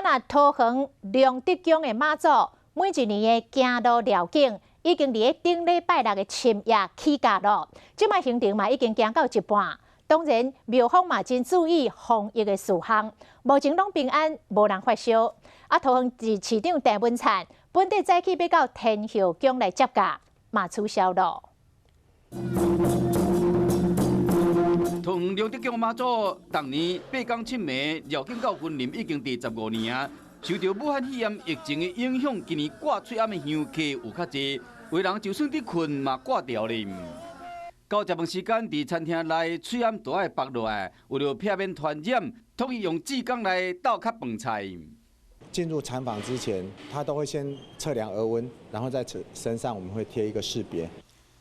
若桃園龍德宮的媽祖，每一年的行路繞境已經佇咧頂禮拜六的深夜起駕囉。這擺行程嘛已經行到一半。當然，廟方嘛真注意防疫的事項，目前攏平安，無人發燒。啊，桃園市市長鄭文燦本底早起欲到天后宮來接駕，嘛取消囉。桃園龍德宮媽祖，逐年八工七暝繞境到雲林已經第15年啊。受著武漢肺炎疫情的影響，今年掛喙罨的香客有較濟，有人就算佇睏嘛掛著咧。到食飯時間，佇餐廳內喙罨都愛縛落來，為著避免傳染，統一用志工來鬥較飯菜。進入禪房之前，他都會先測量額溫，然後在身上我們會貼一個識別。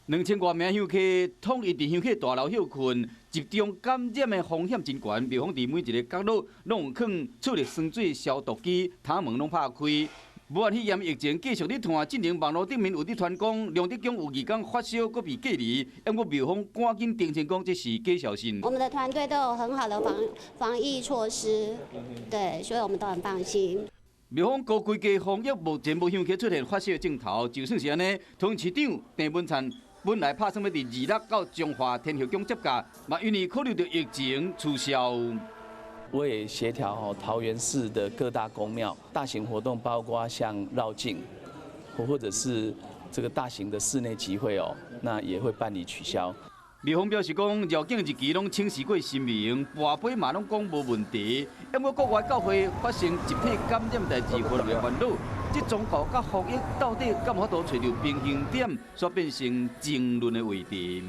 2000外名香客統一佇香客大樓歇睏，集中感染的風險真懸。廟方佇每一个角落攏有囥處理酸水消毒機，窗門攏拍開。武漢肺炎疫情繼續咧湠，進前網路頂面有佇傳講，龍德宮有義工發燒，閣被隔離，毋過廟方趕緊澄清講這是假消息。我們的團隊都有很好的防疫措施，對，所以我們都很放心。廟方高規格防疫，目前無香客出現發燒的症頭，就算是按呢，桃園市長鄭文燦本來拍算欲佇26到彰化天后宮接駕，嘛因為考慮著疫情取消。我也協調吼桃園市的各大宮廟大型活動，包括像繞境，或者是這個大型的室內集會哦，那也會辦理取消。廟方表示講，繞境日期攏請示過神明，跋杯嘛攏講無問題。毋過國外教會發生集體感染代誌，予人的煩惱。這宗教佮防疫到底敢有法度揣著平衡點，煞變成爭論的話題。